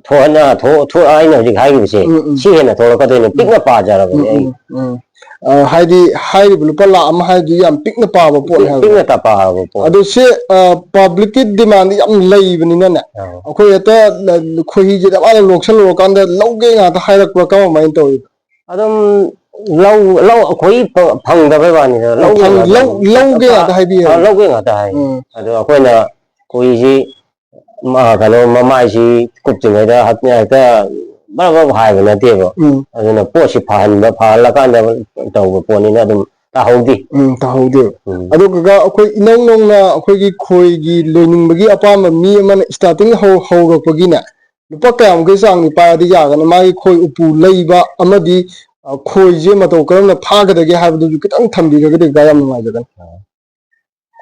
ꯊꯣꯛꯍꯟꯅ ꯊꯣꯛ- ꯊꯣꯛ- ꯑꯩꯅ ꯍꯧꯖꯤꯛ ꯍꯥꯏꯈꯤꯕꯁꯦ ꯎꯝ, ꯎꯝ. ꯁꯤ ꯍꯦꯟꯅ ꯊꯣꯛꯂꯛꯀꯗꯣꯏꯅꯤ꯫ ꯄꯤꯛꯅ ꯄꯥꯖꯔꯕꯅꯦ ꯑꯩ꯫ ꯎꯝ, ꯎꯝ. ꯑ, ꯍꯥꯏꯗꯤ ꯍꯥꯏꯔꯤꯕ ꯂꯨꯄꯥ ꯂꯥꯛ ꯑꯃ ꯍꯥꯏꯗꯨꯗꯤ ꯌꯥꯝ ꯄꯤꯛꯅ ꯄꯥꯕ ꯄꯣꯠꯅꯤ ꯍꯥꯏꯕ꯫ ꯄꯤꯛꯅ ꯇꯄꯥꯕ ꯄꯣꯠ꯫ ꯑꯗꯣ ꯁꯤ ꯄꯕ꯭ꯂꯤꯛꯀꯤ ꯗꯤꯃꯥꯟꯗꯤ ꯌꯥꯝ ꯂꯩꯕꯅꯤꯅꯅꯦ, ꯑꯧ. ꯑꯩꯈꯣꯏ ꯍꯦꯛꯇ ꯈꯣꯏꯍꯤꯁꯦ ꯃꯥꯅ ꯂꯣꯛꯁꯜꯂꯨꯔꯀꯥꯟꯗ ꯂꯧꯒꯦ ꯉꯥꯛꯇ ꯍꯥꯏꯔꯛꯄ꯭ꯔꯥ, ꯀꯃꯥꯏꯅ ꯇꯧꯋꯤ? ꯑꯗꯨꯝ ꯂꯧ ꯂꯧ ꯑꯩꯈꯣꯏ ꯐ- ꯐꯪꯗꯕꯩ ꯋꯥꯅꯤꯗ꯫ ꯑꯣ, ꯂꯧꯒꯦ ꯐꯪ- ꯉꯥꯛꯇ ꯂꯧ- ꯂꯧꯒꯦ ꯉꯥꯛꯇ ꯍꯥꯏꯕꯤꯌꯦ꯫ ꯑ, ꯂꯧꯒꯦ ꯉꯥꯛꯇ ꯍꯥꯏ꯫ ꯎꯝ. ꯑꯗꯣ ꯑꯩꯈꯣꯏꯅ ꯈꯣꯏꯍꯤꯁꯤ ꯃꯥ-, ꯀꯩꯅꯣ, ꯃꯃꯥꯏꯁꯤ ꯀꯨꯞꯇ꯭ꯔꯤꯉꯩꯗ ꯍꯠ-, ꯍꯦꯛꯇ ꯕꯔ ꯕꯔ ꯍꯥꯏꯕ ꯅꯠꯇꯦꯕ꯫ ꯎꯝ꯫ ꯑꯗꯨꯅ ꯄꯣꯠꯁꯤ ꯐꯍꯟꯕ, ꯐꯍꯜꯂꯀꯥꯟꯗ ꯇꯧꯕ ꯄꯣꯠꯅꯤꯅ ꯑꯗꯨꯝ ꯇꯥꯍꯧꯗꯦ꯫ ꯎꯝ, ꯇꯥꯍꯧꯗꯦꯕ꯫ ꯎꯝ꯫ ꯑꯗꯣ ꯀꯀꯥ, ꯑꯩꯈꯣꯏ ꯏꯅꯧ ꯅꯧꯅ ꯑꯩꯈꯣꯏꯒꯤ ꯈꯣꯏꯒꯤ ꯂꯣꯏꯅꯤꯡꯕꯒꯤ ꯑꯄꯥꯝꯕ ꯃꯤ ꯑꯃꯅ starting ꯍꯧ-, ꯍꯧꯔꯛꯄꯒꯤꯅꯦ, ꯂꯨꯄꯥ ꯀꯌꯥꯃꯨꯛꯀꯤ ꯆꯥꯡꯗꯤ ꯄꯥꯏꯔꯗꯤ ꯌꯥꯒꯅꯤ? ꯃꯥꯒꯤ ꯈꯣꯏ ꯎꯄꯨ ꯂꯩꯕ ꯑꯃꯗꯤ, ꯑ, ꯈꯣꯏꯁꯦ ꯃꯇꯧ ꯀꯔꯝꯅ ꯐꯥꯒꯗꯒꯦ ꯍꯥꯏꯕꯗꯨꯁꯨ ꯈꯤꯇꯪ ꯊꯝꯕꯤꯔꯒꯗꯤ ꯀꯀꯥ ꯌꯥꯝ ꯅꯨꯡꯉꯥꯏꯖꯒꯅꯤ꯫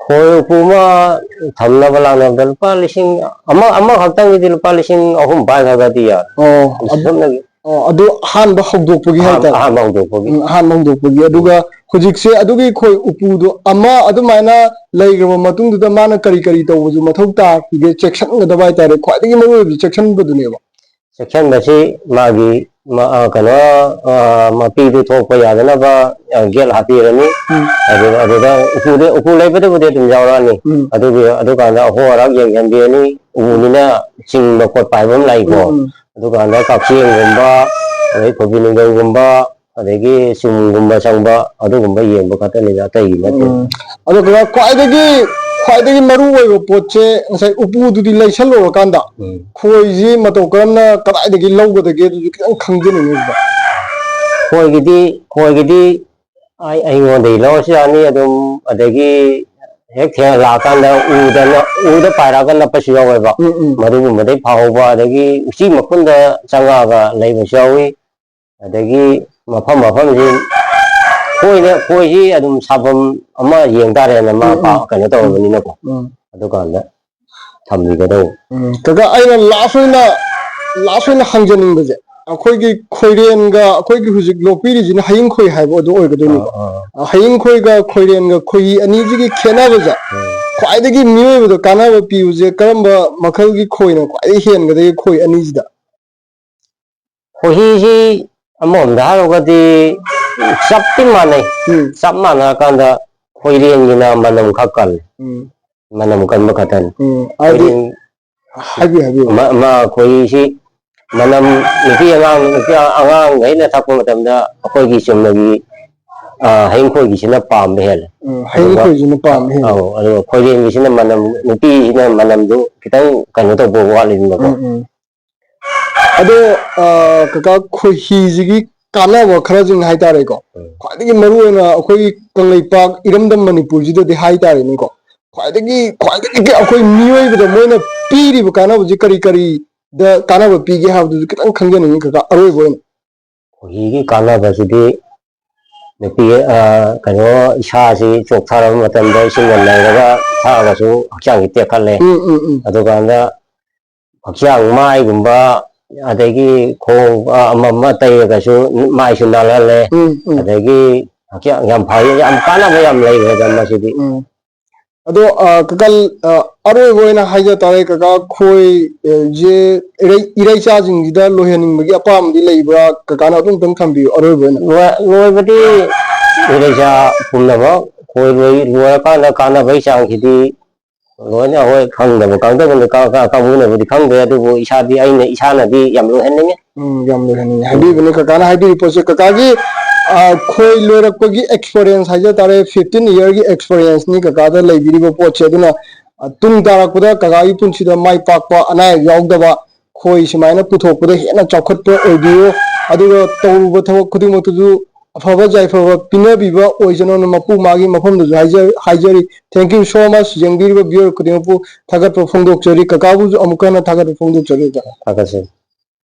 ꯈꯣꯏ ꯎꯄꯨ ꯑꯃ ꯊꯝꯅꯕ ꯂꯥꯛꯅꯕꯗ ꯂꯨꯄꯥ ꯂꯤꯁꯤꯡ ꯑꯃ, ꯑꯃꯈꯛꯇꯪꯒꯤꯗꯤ ꯂꯨꯄꯥ ꯂꯤꯁꯤꯡ ꯑꯍꯨꯝ ꯄꯥꯏꯈ꯭ꯔꯒꯗꯤ ꯌꯥꯔꯦ꯫ ꯑꯣ, ꯑꯗꯨ, ꯁꯨꯞꯅꯒꯤ꯫ ꯑꯣ, ꯑꯗꯨ ꯑꯍꯥꯟꯕ ꯍꯧꯗꯣꯛꯄꯒꯤ ꯑꯍꯥꯟ-, ꯍꯥꯏꯇꯥꯔꯦ꯫ ꯑꯍꯥꯟꯕ ꯍꯧꯗꯣꯛꯄꯒꯤ꯫ ꯎꯝ, ꯑꯍꯥꯟꯕ ꯍꯧꯗꯣꯛꯄꯒꯤ꯫ ꯑꯗꯨꯒ ꯎꯝ꯫ ꯍꯧꯖꯤꯛꯁꯦ ꯑꯗꯨꯒꯤ ꯈꯣꯏ ꯎꯄꯨꯗꯣ ꯑꯃ ꯑꯗꯨꯃꯥꯏꯅ ꯂꯩꯈ꯭ꯔꯕ ꯃꯇꯨꯡꯗꯨꯗ ꯃꯥꯅ ꯀꯔꯤ ꯀꯔꯤ ꯇꯧꯕꯁꯨ ꯃꯊꯧ ꯇꯥꯈꯤꯒꯦ, ꯆꯦꯛꯁꯤꯟꯒꯗꯕ ꯍꯥꯏꯇꯥꯔꯦ, ꯈ꯭ꯋꯥꯏꯗꯒꯤ ꯃꯔꯨꯑꯣꯏꯕꯁꯦ ꯆꯦꯛꯁꯤꯟꯕꯗꯨꯅꯦꯕ꯫ ꯆꯦꯛꯁꯤꯟꯕꯁꯤ ꯃꯥꯒꯤ, ꯃ-, ꯑ, ꯀꯩꯅꯣ, ꯑ, ꯃꯄꯤꯗꯨ ꯊꯣꯛꯄ ꯌꯥꯗꯅꯕ, ꯑ, gate ꯍꯥꯞꯄꯤꯔꯅꯤ꯫ ꯎꯝ꯫ ꯑꯗꯨ, ꯑꯗꯨꯗ ꯎꯄꯨꯗ, ꯎꯄꯨ ꯂꯩꯕꯗꯨꯕꯨꯗꯤ ꯑꯗꯨꯝ ꯌꯥꯎꯔꯛꯑꯅꯤ꯫ ꯎꯝ꯫ ꯑꯗꯨꯒꯤ, ꯑꯗꯨꯀꯥꯟꯗ ꯑꯍꯣ ꯑꯔꯥꯛ ꯌꯦꯡꯁꯤꯟꯕꯤꯔꯅꯤ꯫ ꯎꯄꯨꯅꯤꯅ ꯆꯤꯡꯕ ꯈꯣꯠꯄ ꯍꯥꯏꯕ ꯑꯃ ꯂꯩꯀꯣ꯫ ꯎꯝ, ꯎꯝ꯫ ꯑꯗꯨꯀꯥꯟꯗ ꯀꯛꯆꯦꯡꯒꯨꯝꯕ, ꯑꯗꯩ ꯀꯣꯕꯤ ꯅꯨꯡꯒꯜꯒꯨꯝꯕ, ꯑꯗꯒꯤ ꯆꯨꯝꯒꯨꯝꯕ ꯆꯪꯕ, ꯑꯗꯨꯒꯨꯝꯕ ꯌꯦꯡꯕ ꯈꯛꯇꯅꯤꯗ, ꯑꯇꯩꯒꯤ ꯅꯠꯇꯦ꯫ ꯎꯝ꯫ ꯑꯗꯣ ꯀꯀꯥ, ꯈ꯭ꯋꯥꯏꯗꯒꯤ, ꯈ꯭ꯋꯥꯏꯗꯒꯤ ꯃꯔꯨ ꯑꯣꯏꯕ ꯄꯣꯠꯁꯦ ꯉꯁꯥꯏ ꯎꯄꯨꯗꯨꯗꯤ ꯂꯩꯁꯜꯂꯨꯔꯀꯥꯟꯗ, ꯎꯝ꯫ ꯈꯣꯏꯁꯤ ꯃꯇꯧ ꯀꯔꯝꯅ ꯀꯗꯥꯏꯗꯒꯤ ꯂꯧꯒꯗꯒꯦ ꯑꯗꯨꯁꯨ ꯈꯤꯇꯪ ꯈꯪꯖꯅꯤꯡꯉꯤ ꯀꯀꯥ꯫ ꯈꯣꯏꯒꯤꯗꯤ, ꯈꯣꯏꯒꯤꯗꯤ ꯑꯩ, ꯑꯩꯉꯣꯟꯗꯒꯤ ꯂꯧꯔꯁꯨ ꯌꯥꯅꯤ ꯑꯗꯨꯝ, ꯑꯗꯒꯤ ꯍꯦꯛ ꯊꯦꯡꯅ ꯂꯥꯛꯑꯀꯥꯟꯗ ꯎꯗ ꯅ-, ꯎꯗ ꯄꯥꯏꯔꯛꯑꯒ ꯅꯞꯄꯁꯨ ꯌꯥꯎꯋꯦꯕ꯫ ꯎꯝ, ꯎꯝ꯫ ꯃꯗꯨꯒꯨꯝꯕꯗꯩ ꯐꯍꯧꯕ, ꯑꯗꯒꯤ ꯎꯆꯤ ꯃꯈꯨꯟꯗ ꯆꯪꯉꯛꯑꯒ ꯂꯩꯕꯁꯨ ꯌꯥꯎꯏ꯫ ꯑꯗꯒꯤ ꯃꯐꯝ ꯃꯐꯝꯁꯤ ꯈꯣꯏꯅ, ꯈꯣꯏꯁꯤ ꯑꯗꯨꯝ ꯁꯥꯐꯝ ꯑꯃ ꯌꯦꯡ ꯇꯥꯔꯦꯅ, ꯃꯥ ꯎꯝ, ꯄꯥ-, ꯎꯝ꯫ ꯀꯩꯅꯣ ꯎꯝ꯫ ꯇꯧꯔꯕꯅꯤꯅꯀꯣ꯫ ꯎꯝ꯫ ꯑꯗꯨꯀꯥꯟꯗ ꯊꯝꯕꯤꯒꯗꯧꯕ꯫ ꯎꯝ꯫ ꯀꯀꯥ, ꯑꯩꯅ last ꯑꯣꯏꯅ, last ꯑꯣꯏꯅ ꯍꯪꯖꯅꯤꯡꯕꯁꯦ, ꯑꯩꯈꯣꯏꯒꯤ ꯈꯣꯏꯔꯦꯟꯒ ꯑꯩꯈꯣꯏꯒꯤ ꯍꯧꯖꯤꯛ ꯂꯣꯛꯄꯤꯔꯤꯁꯤꯅ ꯍꯌꯤꯡ ꯈꯣꯏ ꯍꯥꯏꯕ ꯑꯗꯨ ꯑꯣꯏꯒꯗꯣꯏꯅꯤꯀꯣ꯫ ꯑꯥ, ꯑꯥ꯫ ꯑ, ꯍꯌꯤꯡ ꯈꯣꯏꯒ ꯈꯣꯏꯔꯦꯟꯒ ꯈꯣꯏꯍꯤ ꯑꯅꯤꯁꯤꯒꯤ ꯈꯦꯠꯅꯕꯁꯦ, ꯎꯝ꯫ ꯈ꯭ꯋꯥꯏꯗꯒꯤ ꯃꯤꯑꯣꯏꯕꯗ ꯀꯥꯟꯅꯕ ꯄꯤꯕꯁꯦ ꯀꯔꯝꯕ ꯃꯈꯜꯒꯤ ꯈꯣꯏꯅ ꯈ꯭ꯋꯥꯏꯗꯒꯤ ꯍꯦꯟꯒꯗꯒꯦ ꯈꯣꯏ ꯑꯅꯤꯁꯤꯗ? ꯈꯣꯏꯍꯤꯁꯤ ꯑꯃꯔꯣꯝꯗ ꯍꯥꯏꯔꯨꯔꯒꯗꯤ ꯆꯞꯇꯤ ꯃꯥꯟꯅꯩ꯫ ꯎꯝ꯫ ꯆꯞ ꯃꯥꯟꯅꯔꯀꯥꯟꯗ ꯈꯣꯏꯔꯦꯟꯒꯤꯅ ꯃꯅꯝ ꯈꯔ ꯀꯜꯂꯤ꯫ ꯎꯝ꯫ ꯃꯅꯝ ꯀꯟꯕ ꯈꯛꯇꯅꯤ꯫ ꯎꯝ, ꯍꯥꯏꯗꯤ, ꯈꯣꯏꯔꯦꯟ-, ꯍꯥꯏꯕꯤꯌꯨ, ꯍꯥꯏꯕꯤꯌꯨ꯫ ꯃ-, ꯃ-, ꯈꯣꯏꯍꯤꯁꯤ ꯃꯅꯝ, ꯅꯨꯄꯤ ꯑꯉꯥꯡ, ꯅꯨꯄꯤ ꯑꯉꯥꯡꯈꯩꯅ ꯊꯛꯄ ꯃꯇꯝꯗ ꯑꯩꯈꯣꯏꯒꯤ ꯆꯨꯝꯅꯒꯤ ꯑ, ꯍꯌꯤꯡ ꯈꯣꯏꯒꯤꯁꯤꯅ ꯄꯥꯝꯕ ꯍꯦꯜꯂꯦ꯫ ꯎꯝ, ꯍꯌꯤꯡ ꯑꯗꯨꯒ ꯈꯣꯏꯁꯤꯅ ꯄꯥꯝꯕ ꯍꯦꯜꯂꯦ꯫ ꯑꯧ, ꯑꯗꯨꯒ ꯈꯣꯏꯔꯦꯟꯒꯤꯁꯤꯅ ꯃꯅꯝ, ꯅꯨꯄꯤꯁꯤꯅ ꯃꯅꯝꯗꯨ ꯈꯤꯇꯪ ꯀꯩꯅꯣ ꯇꯧꯕ ꯋꯥꯠꯂꯤꯗꯅꯀꯣ꯫ ꯎꯝ, ꯎꯝ꯫ ꯑꯗꯣ, ꯑ, ꯀꯀꯥ, ꯈꯣꯏꯍꯤꯁꯤꯒꯤ ꯀꯥꯟꯅꯕ ꯈꯔꯁꯤꯡ ꯍꯥꯏꯇꯥꯔꯦꯀꯣ꯫ ꯎꯝ꯫ ꯈ꯭ꯋꯥꯏꯗꯒꯤ ꯃꯔꯨꯑꯣꯏꯅ ꯑꯩꯈꯣꯏꯒꯤ ꯀꯪꯂꯩꯄꯥꯛ ꯏꯔꯝꯗꯝ ꯃꯅꯤꯄꯨꯔꯁꯤꯗꯗꯤ ꯍꯥꯏꯇꯥꯔꯦꯅꯦꯀꯣ, ꯈ꯭ꯋꯥꯏꯗꯒꯤ, ꯈ꯭ꯋꯥꯏꯗꯒꯤ ꯑꯩꯈꯣꯏ ꯃꯤꯑꯣꯏꯕꯗ ꯃꯣꯏꯅ ꯄꯤꯔꯤꯕ ꯀꯥꯟꯅꯕꯁꯤ ꯀꯔꯤ ꯀꯔꯤꯗ ꯀꯥꯟꯅꯕ ꯄꯤꯒꯦ ꯍꯥꯏꯕꯗꯨꯁꯨ ꯈꯤꯇꯪ ꯈꯪꯖꯅꯤꯡꯉꯤ ꯀꯀꯥ, ꯑꯔꯣꯏꯕ ꯑꯣꯏꯅ꯫ ꯈꯣꯏꯍꯤꯒꯤ ꯀꯥꯟꯅꯕꯁꯤꯗꯤ ꯅꯨꯄꯤ, ꯑ, ꯀꯩꯅꯣ, ꯏꯁꯥꯁꯤ ꯆꯣꯛꯊꯔꯕ ꯃꯇꯝꯗ ꯏꯁꯤꯡꯒ ꯅꯩꯔꯒ ꯊꯛꯑꯒꯁꯨ ꯍꯛꯆꯥꯡꯁꯤ ꯇꯦꯛꯈꯠꯂꯦ꯫ ꯎꯝ, ꯎꯝ, ꯎꯝ꯫ ꯑꯗꯨꯀꯥꯟꯗ ꯍꯛꯆꯥꯡ ꯃꯥꯏꯒꯨꯝꯕ, ꯑꯗꯒꯤ ꯈꯣꯡ, ꯑ, ꯑꯃ ꯑꯃ ꯇꯩꯔꯒꯁꯨ ꯃꯥꯏꯁꯨ ꯅꯥꯜꯍꯜꯂꯦ꯫ ꯎꯝ, ꯎꯝ꯫ ꯑꯗꯒꯤ ꯍꯛꯆꯥꯡ ꯌꯥꯝ ꯐꯩ, ꯌꯥꯝ ꯀꯥꯟꯅꯕ ꯌꯥꯝ ꯂꯩꯈ꯭ꯔꯦꯗ ꯃꯁꯤꯗꯤ꯫ ꯎꯝ꯫ ꯑꯗꯣ, ꯑ, ꯀꯀꯥ, ꯑ, ꯑꯔꯣꯏꯕ ꯑꯣꯏꯅ ꯍꯥꯏꯖ ꯇꯥꯔꯦ, ꯀꯀꯥ, ꯈꯣꯏ, ꯑ, ꯁꯦ ꯏꯔꯩ-, ꯏꯔꯩꯆꯥꯁꯤꯡꯁꯤꯗ ꯂꯣꯏꯍꯟꯅꯤꯡꯕꯒꯤ ꯑꯄꯥꯝꯕꯗꯤ ꯂꯩꯕ꯭ꯔꯥ? ꯀꯀꯥꯅ ꯑꯗꯨꯝꯇꯪ ꯊꯝꯕꯤꯌꯨ, ꯑꯔꯣꯏꯕ ꯑꯣꯏꯅ꯫ ꯂꯣꯏ-, ꯂꯣꯏꯕꯗꯤ ꯏꯔꯩꯆꯥ ꯄꯨꯝꯅꯃꯛ ꯈꯣꯏ ꯂꯣꯏ-, ꯂꯣꯏꯔꯀꯥꯟꯗ ꯀꯥꯟꯅꯕꯒꯤ ꯆꯥꯡꯁꯤꯗꯤ ꯂꯣꯏꯅ ꯍꯣꯏ ꯈꯪꯗꯕ ꯀꯥꯡꯕꯨꯅ-, ꯀꯥ-, ꯀꯥ-, ꯀꯥꯡꯕꯨꯅꯕꯨꯗꯤ ꯈꯪꯗ꯭ꯔꯦ, ꯑꯗꯨꯕꯨ ꯏꯁꯥꯗꯤ, ꯑꯩꯅ ꯏꯁꯥꯅꯗꯤ ꯌꯥꯝ ꯂꯣꯏꯍꯟꯅꯤꯡꯉꯤ꯫ ꯎꯝ, ꯌꯥꯝ ꯂꯣꯏꯍꯟꯅꯤꯡꯉꯤ꯫ ꯍꯥꯏꯕꯤꯕꯅꯤ, ꯀꯀꯥꯅ ꯍꯥꯏꯕꯤꯔꯤ ꯄꯣꯠꯁꯦ, ꯀꯀꯥꯒꯤ, ꯑ, ꯈꯣꯏ ꯂꯣꯏꯔꯛꯄꯒꯤ experience ꯍꯥꯏꯖ ꯇꯥꯔꯦ, fifteen year ꯒꯤ experience ꯅꯤ ꯀꯀꯥꯗ ꯂꯩꯕꯤꯔꯤꯕ ꯄꯣꯠꯁꯦ꯫ ꯑꯗꯨꯅ, ꯑ, ꯇꯨꯡ ꯇꯥꯔꯛꯄꯗ ꯀꯀꯥꯒꯤ ꯄꯨꯟꯁꯤꯗ ꯃꯥꯏ ꯄꯥꯛꯄ, ꯑꯅꯥ ꯑꯌꯦꯛ ꯌꯥꯎꯗꯕ, ꯈꯣꯏ ꯁꯨꯃꯥꯏꯅ ꯄꯨꯊꯣꯛꯄꯗ ꯍꯦꯟꯅ ꯆꯥꯎꯈꯠꯄ ꯑꯣꯏꯕꯤꯌꯨ꯫ ꯑꯗꯨꯒ ꯇꯧꯔꯨꯕ ꯊꯕꯛ ꯈꯨꯗꯤꯡꯃꯛꯇꯁꯨ ꯑꯐꯕ ꯌꯥꯏꯐꯕ ꯄꯤꯅꯕꯤꯕ ꯑꯣꯏꯖꯅꯣꯅ ꯃꯄꯨ ꯃꯥꯒꯤ ꯃꯐꯝꯗꯁꯨ ꯍꯥꯏꯖ-, ꯍꯥꯏꯖꯔꯤ꯫ Thank you so much꯫ ꯌꯦꯡꯕꯤꯔꯤꯕ viewer ꯈꯨꯗꯤꯡꯃꯛꯄꯨ ꯊꯥꯒꯠꯄ ꯐꯣꯡꯗꯣꯛꯆꯔꯤ꯫ ꯀꯀꯥꯕꯨꯁꯨ ꯑꯃꯨꯛꯀ ꯍꯟꯅ ꯊꯥꯒꯠꯄ ꯐꯣꯡꯗꯣꯛꯆꯔꯤ, ꯀꯀꯥ꯫ ꯊꯥꯒꯠꯆꯔꯤ꯫